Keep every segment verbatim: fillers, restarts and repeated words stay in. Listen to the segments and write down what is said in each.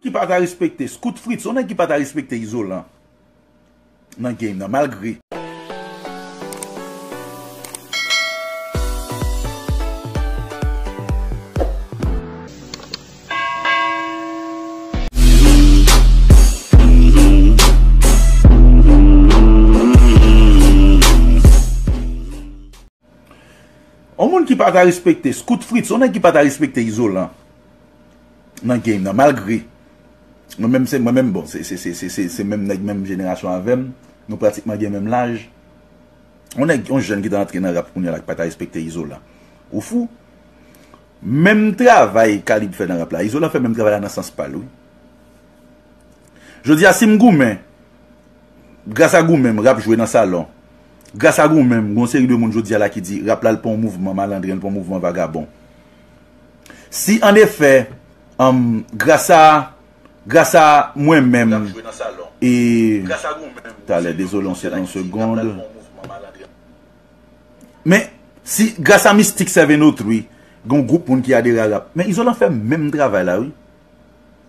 ki pa ta respekte, Scout Fritz, yon nèg ki pa ta respekte Izolan nan game nan, malgre. Yon moun ki pa ta respekte, Scout Fritz, yon nèg ki pa ta respekte Izolan nan game nan, malgre. Mwen menm, se mwen menm, bon, se, se, se, se, se, se menm nèg, menm jenerasyon avè m. Nou pratikman gen menm laj. Yon nèg, yon jèn ki ta antre nan rap kounye a la ki pa ta respekte Izolan. Ou fou? Menm travay Kalib fè nan rap la, Izolan fè menm travay la nan sans pa l, wi. Jodi a, si m goumen, gras a goumen m, rap jwe nan salon. Gras a goumen m, gon seri de moun jodi a la ki di rap la, l pa yon mouvman malandren, l pa yon mouvman vagabon. Si annefè, um, gras a, gras a mwen menm, e, talè, dezole, yon se-, yon segonn. Men, si, gras a Mistik Sève Notri, gon gwoup moun ki adere a rap. Men Izolan fè menm travay la, wi.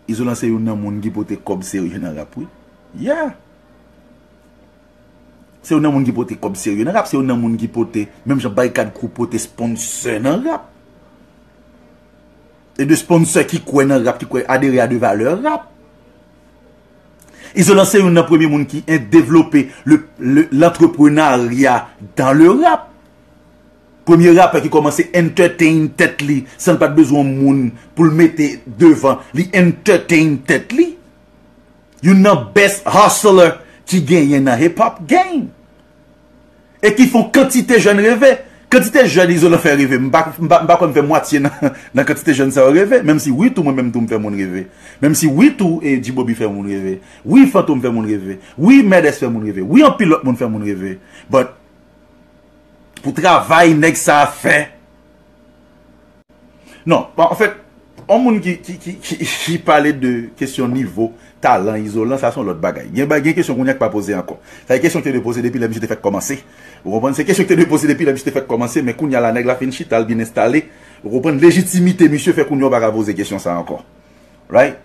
Izolan se youn nan moun ki pote kòb serye nan rap, wi. Yeah. Se youn nan moun ki pote kòb serye nan rap. Se youn nan moun ki pote, menm jan Barikad Crew pote sponsor nan rap. E de sponsor ki kwè nan rap, ki kwè adere a de valè rap. Izolan se youn nan premye moun ki en-, devlope le, le, l'entrepreneuriat dans le rap. Premye rapè ki kòmanse entertain tèt li san l pa t bezwen moun pou l mete devan, li entertain tèt li. Youn nan best hustler ki genyen nan hip hop game. E ki fè yon kantite jèn reve. Kantite jèn Izolan fè reve. M pa, m pa, m pa kwè m fè mwatye nan, nan kantite jèn sa yo reve. Menm si wi tou, mwen menm tou m fè moun reve. Menm si wi tou, e, G-Bobby fè moun reve. Wi Fantom fè moun reve. Wi Mèdès fè moun reve. Wi anpil lòt moun fè moun reve. But, pou travay nèg sa a fè. Non, bon, anfèt, yon moun ki, ki, ki, ki, ki pale de kesyon nivo, talan Izolan, sa se yon lòt bagay. Gen ba-, gen kesyon kounye a k pa poze ankò. Sa se kesyon ki te dwe poze depi lè misye te fèk kòmanse. Ou konprann? Se kesyon ki te dwe poze depi lè misye te fèk kòmanse, men kounye a la, nèg la fin chita, l byen enstale. Ou konprann? Lejitimite misye fè kounye a w pa ka poze kesyon sa ankò. Right?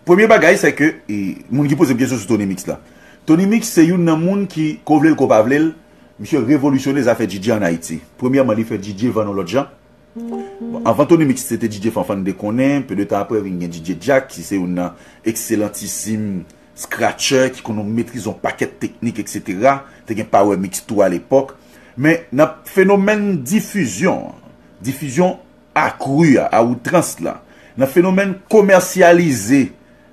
Premye bagay, se ke, e, moun ki poze m kesyon sou Tony Mix la. Tony Mix se youn nan moun ki, ko vle l, ko pa vle l, misye revolisyone zafè D J ann Ayiti. Premyèman, li fè D J vann yon lòt jan. Bon, anvan Tony Mix, se te D J Fanfan n te konnen, pe de tan apre, vin gen D J Jack, ki se youn nan ekselantisim scratcher, ki konn metrize yon pakèt teknik, et cetera. Te gen Power Mix tou alepòk. Men, nan fenomèn difizyon, difizyon akri a, a outrans la, nan fenomèn komèsyalize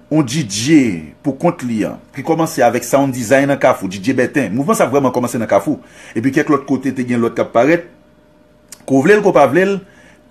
yon D J pou kont li an, ki kòmanse avèk Sound Design nan Kafou, D J Bèten. Mouvman sa vrèman kòmanse nan Kafou. Epi kèk lòt kote te gen lòt k ap parèt. Ko vle l, ko pa vle l,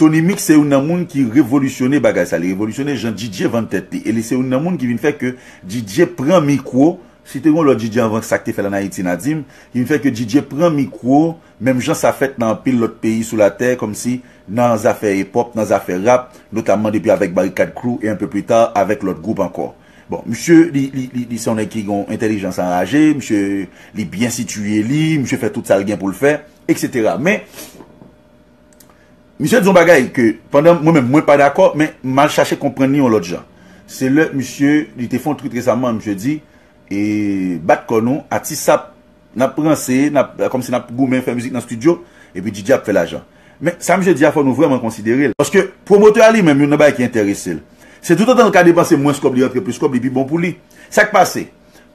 Tony Mix se youn nan moun ki revolisyone bagay sa. Li revolisyone jan D J vann tèt li. E li se youn nan moun ki vin fè ke D J pran mikwo. Si te gen yon lòt D J anvan sa k te fè l ann Ayiti, n a di m, ki vin fè ke D J pran mikwo, menm jan sa fèt nan anpil lòt peyi sou latè, kòmsi nan zafè hip hop, nan zafè rap, notamman depi avèk Barikad Crew e un peu plus tard avèk lòt gwoup ankò. Bon, misye, li, li, li, li se yon nèg ki gen yon entèlijans anraje, misye, li byen sitiye li, misye fè tout sa l gen pou l fè, et cetera. Men, misye di yon bagay ke, pandan mwen menm, mwen pa dakò, men m al chache konprann li yon lòt jan. Se lè misye, li te fè yon tweet resaman, misye di, e, bat kò nou, atis ap, n ap ranse, n ap, kòmsi n ap goumen, fè mizik nan estidyo, epi D J ap fè lajan. Men, sa misye di a, fò nou vrèman konsidere l. Paske pwomotè a li menm, youn nan bagay ki enterese l, se toutotan l ka depanse mwens kòb, li rantre plis kòb, li pi bon pou li. Sa k pase?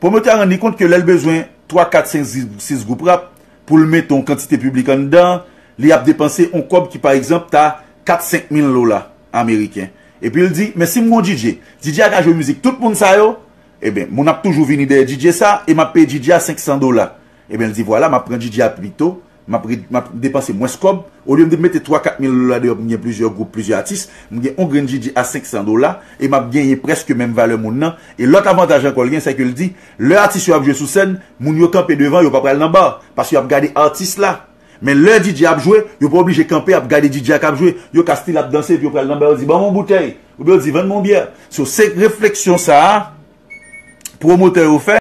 Pwomotè a rann li kont ke lè l bezwen twa, kat, senk, sis, sis gwoup rap pou l mete yon kantite piblik anndan, li ap depanse yon kòb ki, pa egzanp, ta kat, senk mil dola ameriken. Epi l di, men si m gon D J, D J a ka jwe mizik tout moun sa yo, ebyen, moun ap toujou vini dèyè D J sa, e m ap peye D J a senk san dola. Ebyen, l di, vwala, m ap pran D J a pito, m ap re-, m ap depanse mwens kòb. Olye m te mete twa, kat mil dola deyò pou m gen plizyè gwoup, plizyè atis, m gen yon grenn D J a senk san dola, e m ap genyen prèske menm valè moun nan. E lòt avantaj ankò l gen, se ke l di, lè atis yo ap jwe sou sèn, moun yo kanpe devan, yo pa pral nan ba, paske y ap gade atis la. Men lè D J ap jwe, yo pa oblije kanpe ap gade D J a k ap jwe. Yo ka still ap danse, epi yo pral nan ba, yo di, "Ban m yon boutèy." Oubyen yo di, "Vann mwen yon byè." So, se refleksyon sa a, pwomotè yo fè.